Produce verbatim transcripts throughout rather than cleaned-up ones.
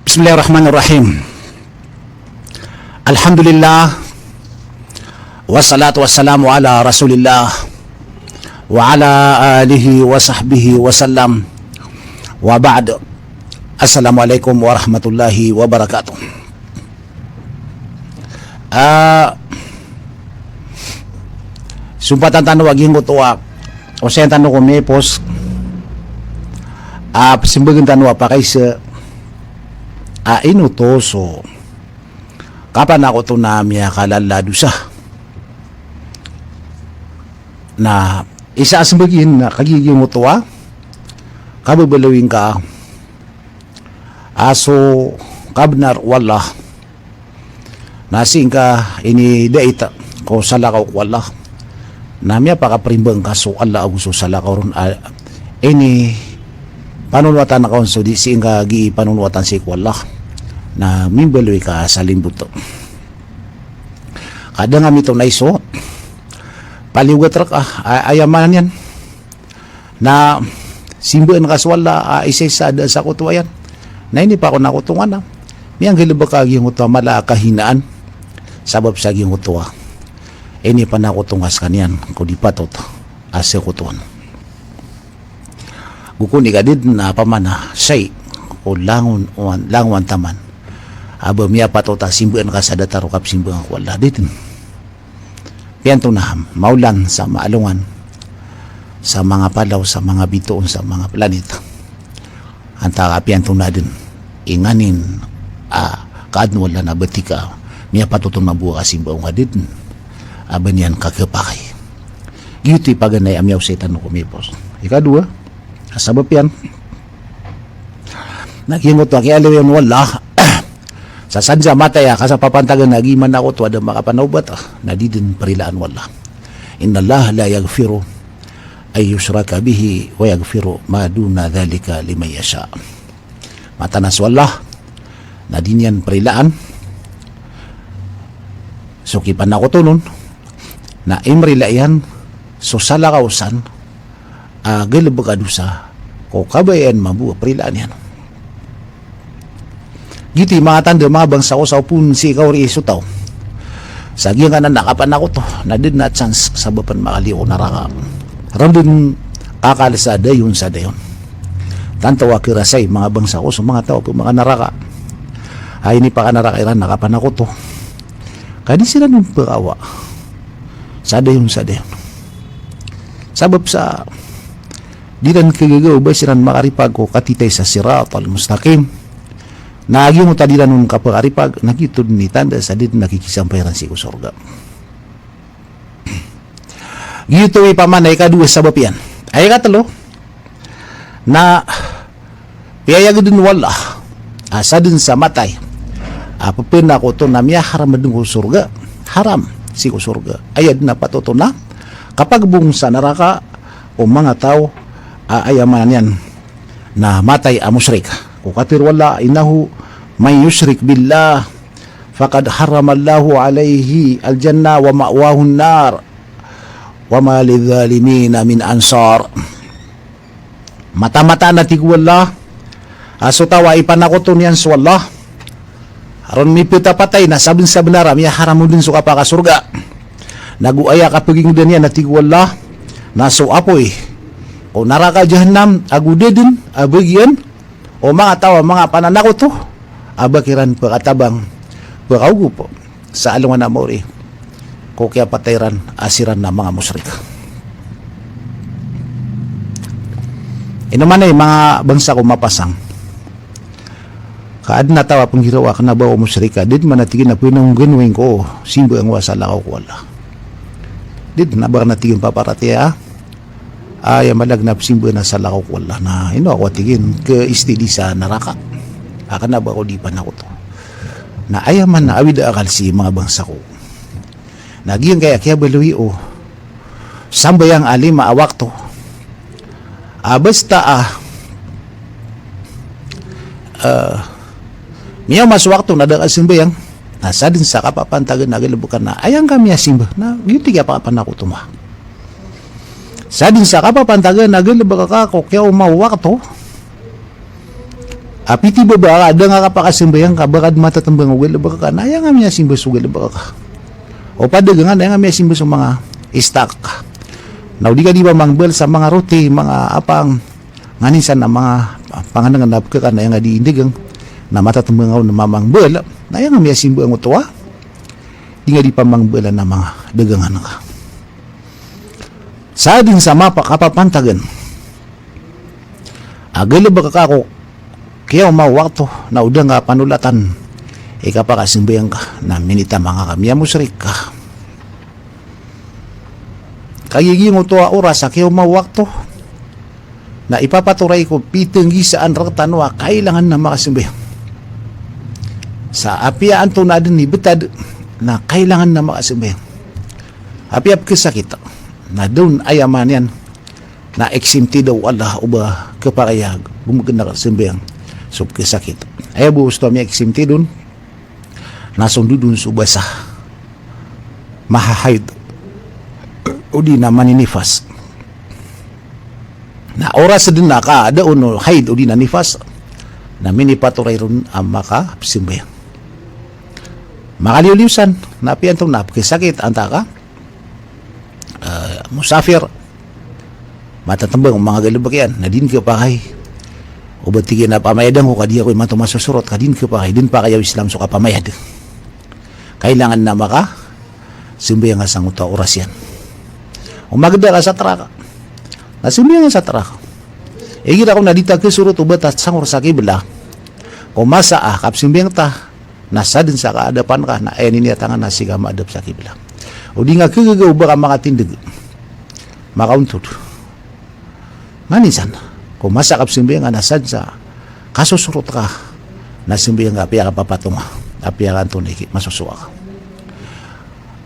Bismillahirrahmanirrahim. Alhamdulillah. Wassalatu wassalamu ala Rasulillah wa ala alihi wa sahbihi wa sallam. Wa ba'd. Assalamualaikum warahmatullahi wabarakatuh. Ah, sumpatan tano a giyangkoto a osayan tano ko miyapos a pzmbagn tano a pakaiza a ino oto so kapanakoto na miyakalala a dosa. Na isa a smbag iyan na kagiya giyangkoto a kababaloy ngka a so kabnar o Allah na sii ngka inidait ko salakaw ko Allah, na miyapakaprimba ngka so Allah ago so salakaw ron a inipanonowatan ka on so di sii ngka gii panonowatan sii ko Allah, na mimbaloy ka sa limbot. Kadang a mito na iso paliyogat rka a, aya maana niyan na simbaan ka so Allah a isaisa a da a sakoto ayan. Na inipakanakoto ngka na miyanggalbk a giyangkoto a mala a kahinaan sabap sa giyangkoto a inipanakoto ngka skaniyan ko di patot a sakotoan. Go kon i ka di dn a pamana shay ko langon o an, langon o antaman a ba miyapatot a simbaan ka sa datar o kapsimbaan ko Allah, di dn. Piyanto na maolan sa maalongan, sa manga palaw, sa manga bitoon, sa manga planet. Antaa ka piyanto na dn i nganin a kaadn o Allah na ba tig ka miyapatot on mambo a kasimba o nga di dn a ba niyan kakapakay. Giyoto i paganay a miyaosay tano ko miyapos. Ikadowa a sabap iyan na giyangkoto a kiyaliyawan o Allah sa sadn sa matay a kasapapantagan a gii manakoto a da makapanawbat, na di dn prilaan o Allah. Innallaha la yaghfiru an yushraka bihi wa yaghfiru ma duna dhalika liman yasha. Mataan a so Allah na di niyan prilaan so kipanakoto on, na imrila iyan so salakaw san a galbk a dosa ko kabayaan mambo a prilaan iyan. Giyoto i manga tanda, manga bangsa ko, sa opama sii ka oriyan so taw sa giyangkanan a kapanakoto na da dn a chance sabap a makaliyo ko naraka. Ron dn kakal sa dayon sa dayon. Tanto a kirasay, manga bangsa ko, so manga taw a pmakanaraka a inipakanaraka iran a kapanakoto ka di siran on pkaawa sa dayon sa dayon. Sabap sa di ran kagaga o ba siran makaripag ko katitay sa siratal mustaqim. Na giyangkoto a di ran on kapakaripag, na giyoto dn i tanda sa di dn a kikisampay ran sii ko sorga. Giyoto i pamana ikadowa sabap iyan. Aya ikatlo na piyayag dn o Allah a sadn sa matay a pphanakoto na miyaharam dn ko sorga. Haram sii ko sorga. Aya dn a patot on na kapagbong sa naraka o manga taw a aya maana niyan na matay a mushrik. Ko katharo o Allah, innahu man yushrik billah faqad harramallahu alayhil jannah wa ma'wahun nar wa ma lidh dhalimina min ansar. Mataan-mataan a tig o Allah a so taw a ipanakoto niyan so Allah ron mipatapatay na sabnsabnar a miyaharam on dn so kapakasorga. Na go aya kapagingda niyan a tig o Allah na so apoy ko naraka jahannam ago da dn a bagian o manga taw a manga pananakoto a ba kiran pakatabang, pakaogop sa alongan a maori ko kiyapatay ran a siran na manga mushrik. Ino man i manga bangsa ko mapasang ka adn a taw a pnggiraw a kna ba o mushrik a da dn man a tig iyan a pnongganoing ko simba angkowa sa lakaw ko Allah. Da dn a ba kna tig iyan paparatiyaya a aya maana na pzimba na sa lakaw ko Allah na ino ako a tig iyan ka istidi sa naraka a kna ba ko di panakoto. Na aya man a awida akal sii manga bangsa ko na giyangkaya kiyabaloy o sambayang a lima a wakto a basta a, eh, miyaoma so wakto na da ka sambayang na sadn sa kapapantagan a galbk ka na aya ngka miyasimba na giyoto i kiyapakapanakoto ma. Sadn sa kapapantagan a galbk ka ko kiyaoma o wakto A pitibaba ka, da nga kapakasambayang ka, ba ka di matatmbang o galbk ka, na aya nga miyasimba so galbk ka. O padagangan, aya nga miyasimba so manga istak ka. Na o di ka di ba mangbal sa manga roti, manga apang, nganin san a manga pangnngkn a pkhakan, aya nga di indagang, na matatmbang on a mamangbal, na aya nga miyasimba angkoto a di nga di pamangbalan a manga dagangan ka. Sa dn sa mapa-, kapapantagan a galbk ka ko kiyawma wakto, na o da nga panolatan i kapakasambayang ka, na minitaman ka, miyamusrik ka. Kagiya giyangkoto a oras a kiyawma wakto, na ipapatoray ko pitnggisaan rktano a kailangan a makasambayang. Sa apiya antonaa dn i btad, na kailangan a makasambayang. Apiya pkhasakit, na da on, aya maana niyan na exempted o Allah o ba khapakay a gomgn a sambayang so pkhasakit. Aya bo osto a miya-exempted on, na so ndodon so basa, mahahaid, odi na maninifas. Na oras dn a ka da on o haid odi na nifas, na minipatoray ron a makapzambayang. Makaliyo-liyo san, na apiya antonaa, pkhasakit, antaa ka, eh, musafir, matatmbang o manga galbk iyan, na di dn khapakay o ba tig iyan a pamayadan ko ka di ako imanto masosorot, ka di dn khapakay, di dn pakay o Islam so kapamayad. Kailangan a makasambayang ka sangkoto a oras iyan. O magda ka sa trak, na sambayang ka sa trak. Igira ko na di ta khasorot o ba ta sangor sa kibla ko masa a kapzambayang ta, na sadn sa kaadapan ka, na aya niniyatangan na sii ka maadap sa kibla. O di nga khagaga o ba ka makatindg, makaontod. Nganin san, ko masa a kapzambayang ka na sadn sa kasosorot ka, na sambayang ka apiya ka papatonga, apiya ka antonaa i masosowa ka.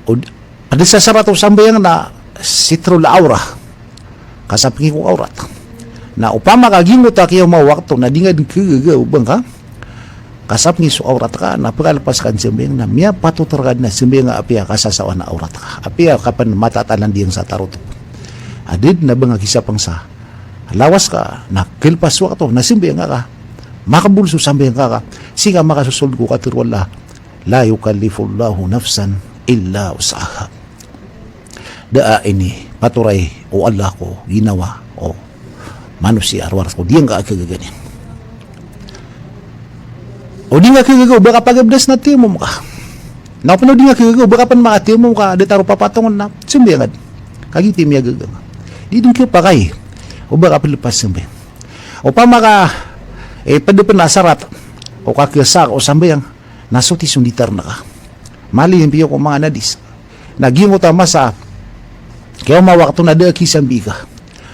O d-, adn sa sarat o sambayang na sitrul awrah, kasapngi ko awrat. Na opama ka giyangkoto a kiyawma wakto na di nga dn khagaga o ba ngka kasapngi so awrat ka, na pkhalpas ka dn sambayang, na miyapatot rka dn a sambayang ka apiya kasasawan a awrat ka, apiya kapn matatalan diyang sa tarotop. A da dn a ba nga kisapang sa lawas ka, na khalpas so wakto, na sambayang ka, makabol so sambayang ka, sii ka makasosold ko katharo o Allah, la yukallifullahu nafsan illa wus'aha. Da a inipatoray o Allah ko ginawa o manosiya a rowar ko di ngka khagaga niyan. O di nga khagaga o ba ka pagabdas na tiyamom ka. Na o pn o di nga khagaga o ba ka pn makatiyamom ka, da taro papatongon, na sambayang ka dn. Kagiya miyagaga nga. Di dn khapakay o ba ka plpas sambayang. Opama ka, eh, pd pn a sarat o kakhasa o sambayang, na soti so nditar ngka. Mali mpiyo ko manga nadis. Na giyangkoto a masa a kiyawma wakto na da a kisambi ka.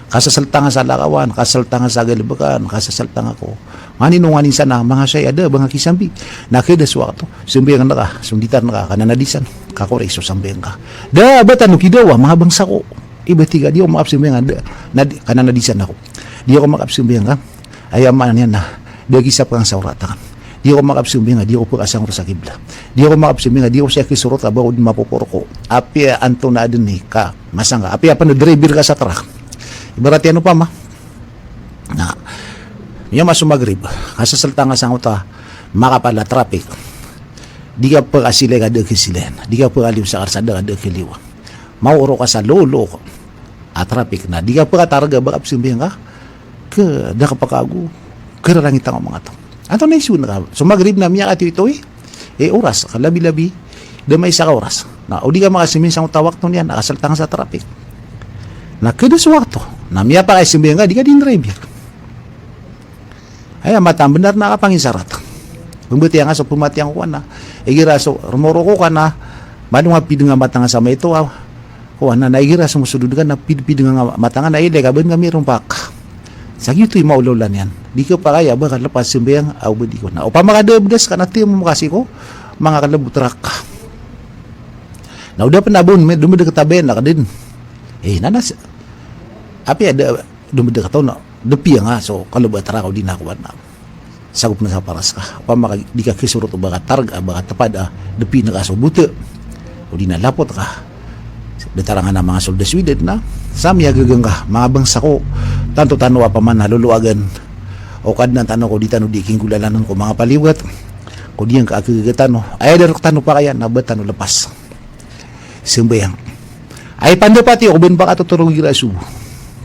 Kasasalta nga sa lakawan, kasasalta nga sa galbkan, kasasalta nga ko nganin o nganin san a manga shayi a da a ba nga kisambi. Na khada so wakto, sambayang ngka, so nditar ngka, kananadisan, kakori so sambayang ka. Da a ba tano kidawa, manga bangsa ko. Iba tig a di ako makapsambayang, da, nadi-, kananadisan ako. Di ako makapsambayang ka. Aya maana niyan na da a kisapang sa awrat akn. Di ako makapsambayang, di ako pkhasangor sa kibla. Di ako makapsambayang, di ako siya kisorot a ba ako dn mapoporoko. Apiya antonaa dn i ka masangka. Apiya pn driver ka sa trak. Ibarat iyan opama na miyawma so Magrib, kasasalta nga sangkoto a makapal a traffic. Di ka pkhasilay ka da a khasilayan. Di ka pkhaliyo sa karsada ka da a khaliyoan. Maoro ka sa lolo a traffic na di ka pkhatarg a ba ka psambayang ka, ka da ka pkhago, kararangit angka o manga taw. Antonaa i issue ngka? So Magrib na miyakatawitawid i oras, ka labi-labi da maisa ka oras. Na o di ka makasambayang sangkoto a wakto niyan, na kasasalta nga sa traffic. Na khada so wakto, na miyapakay sambayang ka, di ka dn driver. Aya mataan a bnar na kapangisarat. Pmbatiya nga so pmbatiya ko kowan na igira so rmoroko ka na mano nga pidng a mata nga sa maito a kowan na, na igira so mosodod ka na pid-, pidng a mata nga na ilay ka ba dn kami rompak. Sa giyoto i maolaola niyan. Di khapakay a ba ka lpas sambayang a o ba di ko. Na opama ka da a bdas ka na tiyamom ka sii ko manga kalbo trak. Na o da pn a ba on, dn ba da katabayan na ka dn. Eh, nanas. Apiya da dn ba da kataw na dpi nga so kalbo a trak o di na kowan na sagop na sa paras ka. Opama ka di ka kisorot o ba ka targ a ba ka tpad a dpi ngka so bota. O di na lapot ka. Datar angka na manga solda Sweden na sa miyagaga ngka, manga bangsa ko, tanto tano a pman na loloagan O Kadnan tano ko di tano di kinggolalan ko manga paliwat, ko di ngka a kegegeta tano. Aya da rektano pakaya na ba tano lepas sembayang. Aya pandapati ko ben pakatotoro igira sobo.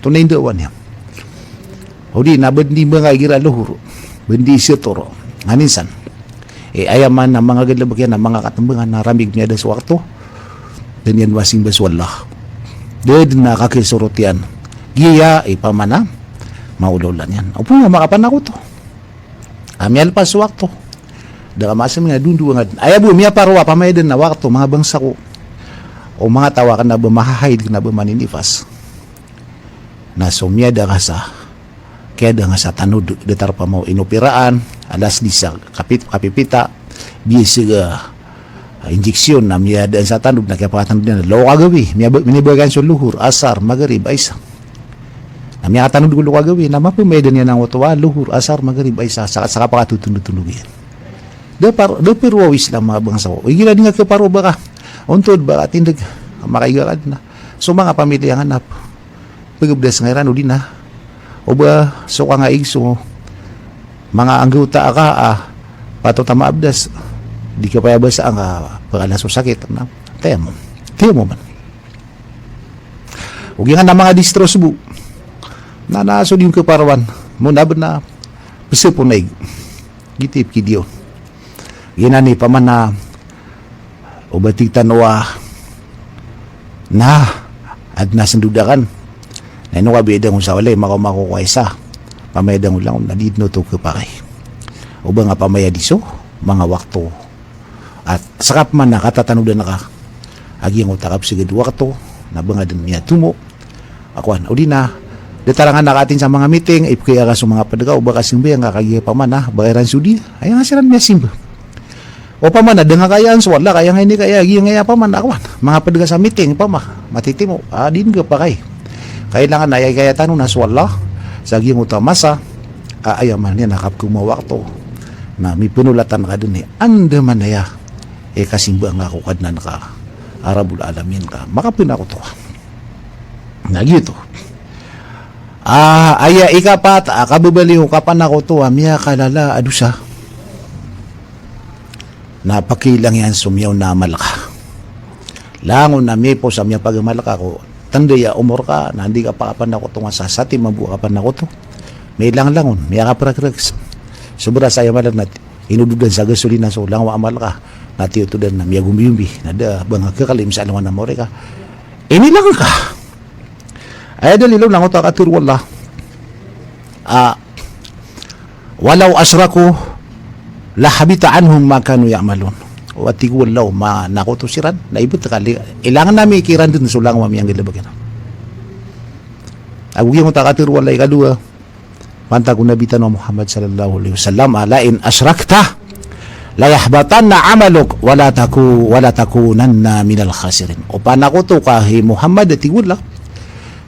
Tonaa i ndawan iyan. O di na ben di manga igira lohor. Ben di setoro. Nganin san. E, aya maana manga galebek iyan a manga katembangan na ramig miyada so wakto. Da niyan masimba so Allah. Da den a kakesorot iyan. Giya i pamana maolaola niyan. Opama nga makapanakoto a miyalpas so wakto. Da ka maasam nga dondo angad. Aya bo miyaparowa pamaya den a wakto, manga bangsa ko. O manga taw a kena ba mahahaid, kena ba maninifas. Na so miyada ka sa kiyada nga sa tanod, datar pama o inopiraan, alas di sa kapit-, kapipita, biya sa ga, ah, injection na miyada sa tanod na kiyapakatanod iyan, lo ka gawii, miyaba-, minibagay iyan so lohor, asar, magrib, isa. Na miyakatanod ko lo ka gawii, na mapamaya den iyan angkoto a lohor, asar, magrib, isa, sa, sa kapakatotondotondog iyan. Da par-, da parowa o Islam a bangsa ko. Igira di nga kaparowa ba ka, ontod ba ka tindeg, makaiga ka den a. So manga pamilya nga na pegabdas nga iran o di na. O ba so ka nga ig so manga anggawta a ka a patot a maabdas. Di ka payabasa angka pekala so sakit na. Tiyamo. Tiyamo man. O giya nga na manga distro sobo. Na, na so di ngka parowan. Mo na ben na pesepo na ig. Giti pkidiyo. Giyanan i pamana o ba tig tano a na aden a sendodakan. Na ino ka biyada ngka sa walay makaoma ko ko isa. Pamaya den ngka langon na di den oto kepakay. O ba nga pamaya di so manga wakto. At seka pman a katatanodan ka a giyangkoto a kapeseged o wakto na ba nga den miyatomo. A kowan, o di na, datar angka na katin sa manga meeting, ipkaya ka so manga ped ka, o ba ka sembayang ka kagiya pamana, ba ka iran so di, aya nga siran miyasimba. Opama na da nga kayaan so Allah, kaya nga inikaya, giya nga iya pamana, a kowan, manga ped ka sa meeting, pama, matitimo, a, di ngka pakay. Kailangan na aya ikaya tano na so Allah, sa giyangkoto a masa, a, aya maana niyan na kapkoma o wakto. Na mipenolatan ka den i andamanaya i kasimba nga ko Kadnan ka a Rabbul Alamin ka makapenakoto ka. Na giyoto. A, aya ikapat a kababaloy o kapanakoto a miyakalala a dosa na pakailang iyan so miyaona a amal ka. Langon a miyaipos a miyapagamal ka ko tanda iyan a omor ka, na di ka pakapanakoto nga sa satiman bo a kapanakoto. Miyailang langon, miyakaprekrek. Sobra sa aya maana na inododan sa gasolina so langowan a amal ka. Na tiyotodan na miyagombiyombi. Na da ba nga kekalim sa langowan a mori ka. Inilang ka. Aya dalil o langoto a katero o Allah. A, "Walaw ashraku lahabita anhum ma kanu ya'malun." O tig o Allah, manakoto siran, na ibt ka, ilangan ami kiran den so langowan a miyanggalebek iran. Ago giyangkoto a katero o Allah ikadowa, pantag o Nabi tano a Muhammad sallallahu alaihi wasallam, a, "La in ashrakta la yahbatanna amaluk, wala taku-, wala takunanna minal khasirin." O panakoto ka, hay Muhammad, a tig o Allah,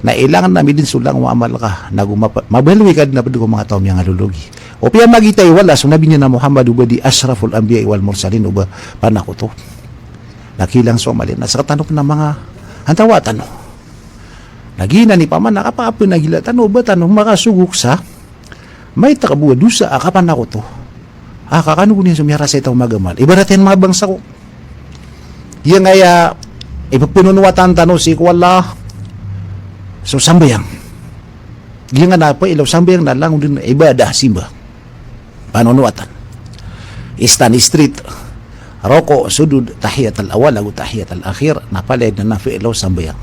na ilangan ami den so langowan a amal ka, nago mapa-, mabaloy ka den a ped ko manga taw a miyangalologi. O piyamagitay o Allah so Nabi niyan a Muhammad o ba di ashraful anbiya wal mursalin o ba panakoto. Na kilang so amal iyan, na sekatano pen a manga antawaa tano. Na giyanan i pamana a kapakapenagila tano, o ba tano makasogok sa maitaka bo a dosa a kapanakoto. A, kakano bo niyan so miyarasay taw magamal. Ibarat iyan manga bangsa ko. Giyangkaya ipepenonowatan tano sii ko Allah so sambayang. Giyangkana pailaw sambayang na langon den ibadah, simba. Panonowatan. Stand straight. Roko, sujud, tahiyatul awal ago tahiyatul akhir, na palaya den a pailaw sambayang.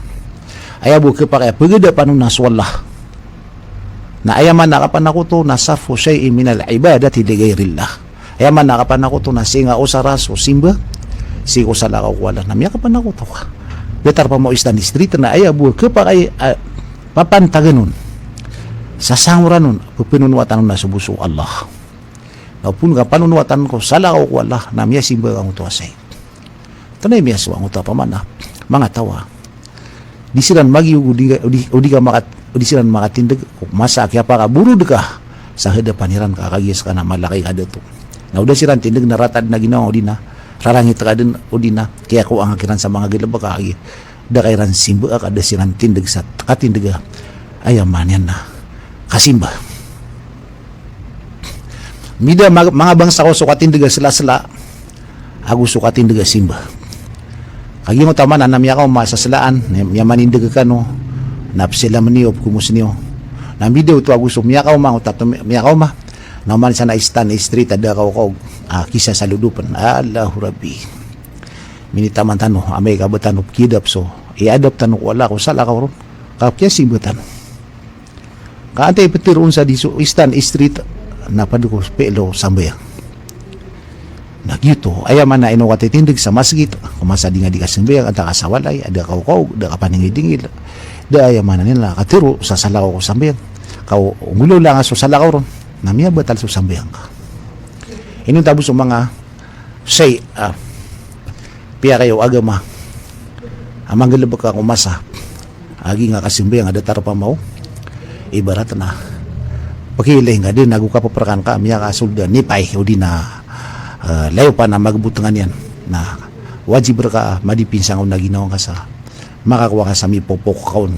Aya bo kepakay a pegada panon a so Allah. Na aya maana a kapanakoto na sarfu shay'in minal ibadati li ghairillah. Aya maana a kapanakoto na singa osara so simba sii ko salakaw ko Allah, na miyakapanakoto ka. Datar pama o stand straight na aya bo kepakay a papantagan on, sasangoran on, pepenonowatan on na so bo so Allah. Na opama ka panonowatan ko salakaw ko Allah, na miyasimba ka angkoto a say. Tonaa i miyasowa angkoto a pamana, manga taw a di siran magiyog o di, o di, o di ka makat-, o di siran makatindeg, o masa a kiyapakaborod ka sa hadapan iran ka kagiya seka na malakay ka dato. Na o da siran tindeg na rata den a ginawa, o di na rarangit ka den, o di na kiyakowa ngka kiran sa manga galebek ka kagiya da ka iran simba ka, da siran tindeg sa katindeg a aya maana niyan na kasimba. Mbida mag-, manga bangsa ko so katindeg a sela-sela ago so katindeg a simba. Kagiya oto a mana na miyakaoma sa selaan, na miyamanindeg kano, na pesilamen iyo, pekhomosen iyo. Na mbida oto ago so miyakaoma, oto a to mi-, miyakaoma. Na oman san a Eastern Street a da kaokaog a kisa sa lodopen. Allahu Rabbi. Minitaman tano, amay ka ba tano pekidap so, i-adapt tano ko Allah ko salakaw ron. Ka kiyasimba tano. Ka antai peteroon sa di so Eastern Street na ped ko pelo sambayang. Na giyoto, aya mana ino katitindeg sa masgit, ko masa di nga di kasambayang, antaa ka sa walay, a da kaokaog, da kapaningidingil. Da aya mana niyan na katero sa salakaw ko sambayang. Ka o, ngolo lang so salakaw ron, na miyabatal so sambayang ka. Inonta bo so manga, say, ah, piyakay o agama a manggalebek ka ko masa a gii nga kasambayang a datar pamaw. Ibarat na pekiilay nga den ago kapeperekan ka, miyakasold a nipay odi na, eh, layopan a magbotengan iyan. Na wajib reka a madipinsang on a ginawa nga sa makakowa nga sa mipopok ka on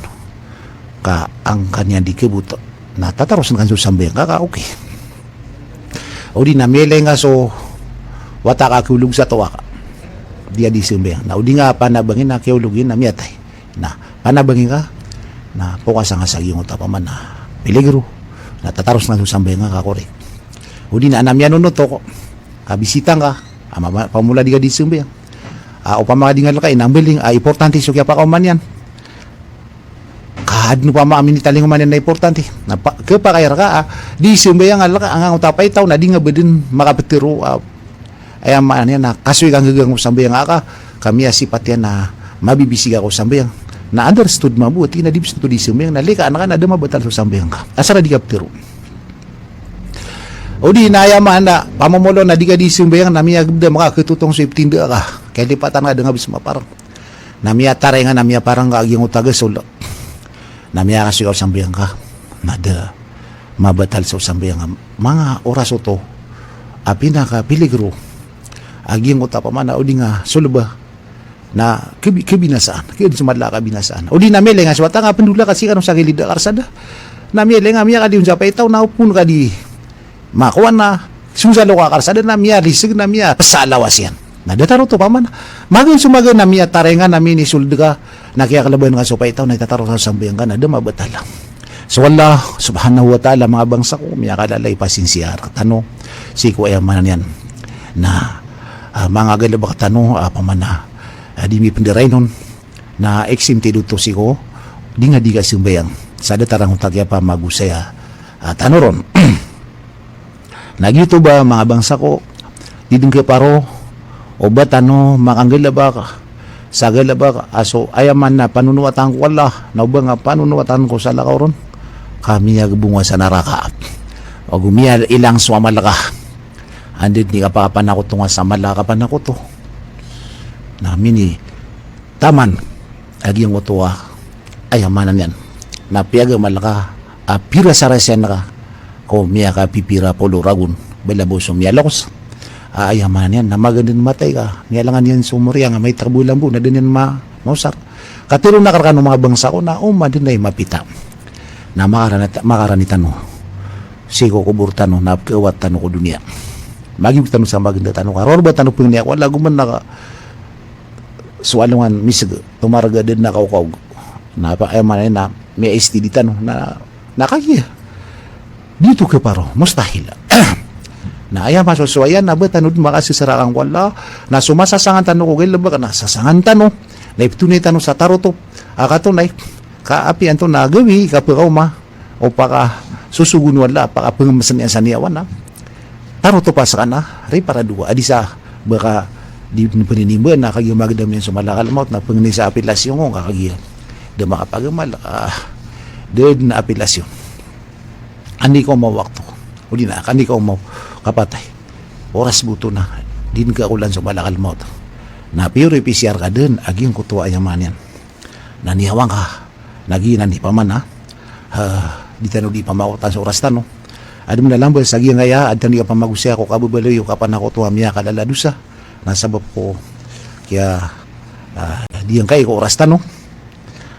ka angka niyan di kebot. Na tatarosen ka so sambayang ka, ka okay. Odi na miyailay nga so wata ka kiyaolog sa towa ka. Di a di sambayang. Na odi nga panabangi na kiyaolog iyan na miyatay. Na panabangi ka, na pokasa nga sa giyangkoto a pamana peligro. Na tatarosen ka so sambayang ka, ka korek. Odi na ana miyanonotok, ka bisita nga, a mama-, pamolad di ka di sambayang. A opama ka di nga leka, inambaling, a importante so kiyapakaoma niyan. Ka aden opama a minitalingoman iyan na importante. Na pa, kepakay reka, a, di sambayang a leka, angkoto a paitaw, na di nga ba den makapetero, a, aya maana niyan na kasoy ka nggagang ko sambayang aka, ka miyasipat iyan na mabibisi ka ko sambayang. Na understood mambo, tig iyan a di bes oto di sambayang, na leka anan ka na da mabatal so sambayang ka. Asar a di kapetero. Odi na aya maana, pamomolo na di ka di sambayang, na miyagabda makaketotong so ipetindeg ka. Kalipatan ka da nga bes maparang. Na miyataray nga na miyaparang ka a giyangkoto a gasol. Na miyakasoy ka o sambayang ka. Na da mabatal so sambayang ka. Manga oras oto a pinakapeligro a giyangkoto a pamana odi nga so leba na kebi-, kebinasaan. Kiyadn so mala a kabinasaan. Odi na miyailay nga so wata nga pendolak a sii kano sa gilid a karsada. Na miyailay nga miyakaliyon sa paitaw na opon ka di makowa na song sa loka a karsada na miyaliseg na miyapesa a lawas iyan. Na datar oto pamana. Magen so magen na miyataray nga na minisold ka na kiyakeleban ka so paitaw na itataro sa sambayang ka na da mabatal. So Allah subhanahu wa ta'ala, manga bangsa ko, miyakalala i pasinsiya rektano sii ko aya maana niyan na, ah, manga galebek tano, ah, pamana, ah, di mipenderainon na exempted oto sii ko di nga di kasambayang. Sa datar angkoto a kiyapamagosaya, ah, tano ron. Na giyoto ba manga bangsa ko, di den keparo o ba tano makanggalebek sa galebek a so aya maana na panonowatan ko Allah, na o ba nga panonowatan ko salakaw ron, ka miyagebong ka sa naraka. Ago miyailang so amal ka. Anda den i kapakapanakoto nga sa mala a kapanakoto. Na mini taman a giyangkoto a aya maana niyan na piyagamal ka a pirasarasan ka ko miyakapipira polo ragon balabaw so miyalokes a aya maana niyan na magan den matay ka, miyalangan iyan so moriya nga maitak bo lambo na da niyan ma-, maosar. Kateroon akn rekano manga bangsa ko na oman den a i mapita na makarani-, makarani tano sii ko kobor tano na pekawat tano ko doniya. Magiyog tano sa magenda tano ka rorba tano pengniya ko Allah goman na ka so alongan miseg, tomareg a da den a kaokaog. Na pa, aya maana niyan na miya-S T D tano, na, na kagiya di oto keparo, mustahil. Na aya masosowa iyan na ba tano den makaseserakan ko Allah, na so masasangan tano ko galebek, na sasangan tano, na ipetonay tano sa tarotop a katonay, ka apiya anto na gawii i kapekaoma o pakasosogon o Allah, pakapengemesen iyan sa niyawa na tarotop a sekaniyan, riparado a di sa ba ka di peninimba na kagiya magedam iyan so malakal maut na pengenay sa apelasyon ko ka kagiya da makapagamal, ah, da den a apelasyon. Andi ka omaw wakto. O di na, andi ka omaw kapatay. Oras bo oto na di den kakolan so malakal maut. Na piyori P C R ka den a giyangkoto a aya maana niyan na niyawa ngka. Na giyanan i pamana, ah, di tano di pamakotan so oras tano. Aden a lamba sa giyangkaya, aden tano di kapamagosaya ko kababaloy o kapanakoto a miyakalala a dosa. Na sabap ko kiya, ah, di giyangkai ko oras tano.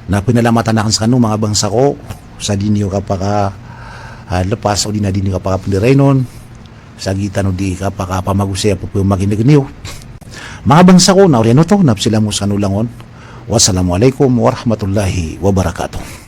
Na penalamatan akn sekano manga bangsa ko sa di niyo kapaka, ah, lepas o di na di niyo kapakapenderainon. sa giya tano di kapakapamagosay a popoy o makineg niyo. Manga bangsa ko, na oriyan oto, na psilamos kano langon. Wassalamu alaikum warahmatullahi wabarakatuh.